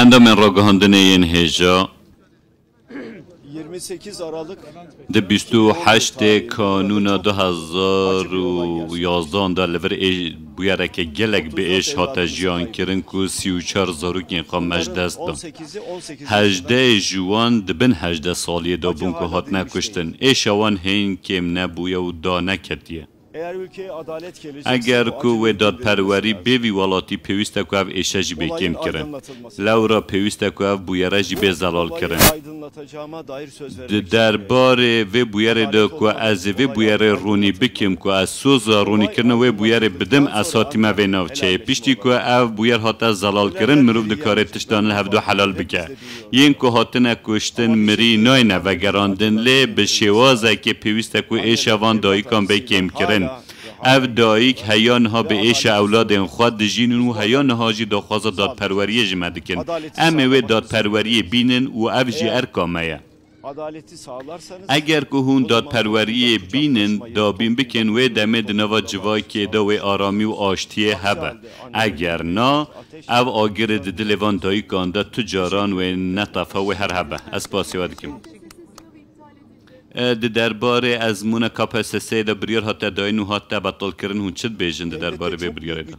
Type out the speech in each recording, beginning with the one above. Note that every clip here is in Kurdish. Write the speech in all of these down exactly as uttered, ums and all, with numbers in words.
Endamên ragihandinê yên hêja di bîst û heştê Kanûna du hezar û yazdan de li vir ê-, bûyereke gelek bi êş hate jiyankirin ku sî û çar zarokên xwe me ji dest dan. Hejdeh ji wan di bin hejdeh saliyê de bûn ku hatine kuştin. Êşa wan hên kêm nebûye û daneketiye. Eger ku wê dadperwerî bê vî welatî, pêwîst e ku ev êşe jî bê kêm kirin. Lewra pêwîst e ku ev bûyere jî bê zelal kirin. Di derbarê vê bûyerê de ku ez ê vê bûyerê rûnî bikim, ku ez soza rûnîkirina wê bûyerê bidim, ez hatime vê navçeyê. Piştî ku ev bûyer hate zelalkirin, mirov dikare tiştan li hevdu helal bike. Yên ku hatine kuştin mirî nayne vegerandin, lê bi şêwazekê pêwîst e ku êşa van dayikan bê kêmkirin. Ev dayik heya niha bi êşa ewladên xwe dijînin û heya niha jî daxwaza dadperweriyê ji me dikin. Em ê wê dadperweriyê bînin û ev jî erka me ye. Eger ku hûn dadperweriyê bînin, dabîn bikin, wê demê di nava civakê de wê aramî û aştiyê hebe. Eger na, ev agirê di dilê van dayikan de tu caran wê netefe, wê her hebe. Ez spasî we dikim. E, di derbarê ezmûna K P S S'ê de biryar hate dayîn û hate betalkirin, hûn çi dibêjin di derbarê vê biryarê de?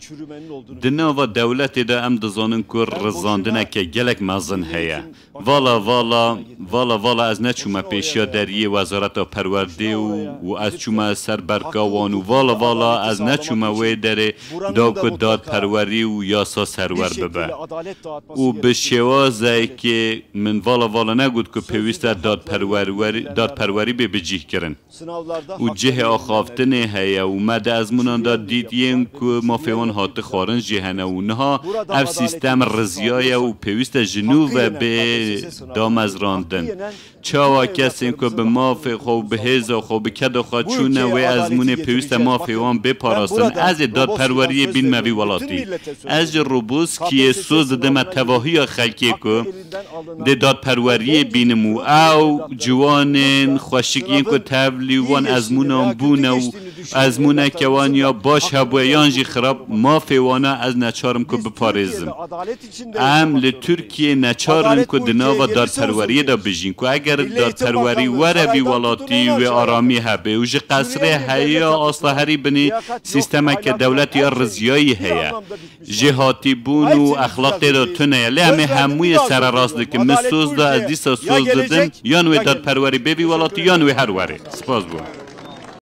Di nava dewletê de em dizanin ku rizandineke gelek mezin heye. Vala, vala, vala, vala ez neçûme pêşiya deriyê Wezareta Perwerdê û, û ez çûme ser berka wan û vala, vala ez neçûme wê derê da ku dadperwerî û yasa serwer bibe. Û bi şêwazekê min vala, vala negot ku pêwîst e dadperwerwerî-, dadperwerî bê bicîhkirin. Û cihê axaftinê heye û me di ezmûnan de dît yên ku mafê wan hati xwarin jî hene û niha ev sîstem riziyaye û pêwîst e ji nû ve bê damezrandin. Çawa kesên ku bi mafê xwe û bi hêza xwe û bi keda xwe çûne wê ezmûnê pêwîst e mafê wan bê parastin. Ez ê dadperweriyê bînme vî welatî. Ez ji Roboskiyê soz didime tevahiya xelkê ku dê dadperweriyê bînim û ew ciwanên xweşik yên ku tevlî wan ezmûnan bûne û ezmûneke wan ya baş hebûye yan jî xirab, mafê wana ez neçar im ku biparêzim. Em li Tirkiyê neçar in ku di nava dadperweriyê de bijîn, ku eger dadperwerî were vî welatî wê aramî hebe û ji qesrê heya asta herî binî sîstemeke dewletî ya riziyayî heye. Jêhatîbûn û exlaq tê de tune ye. Lê em ê hemûyê sererast dikin. Min soz da, ez dîsa soz didim. Yan wê dadperwerî bê vî welatî, yan wê her werê. Spas bû.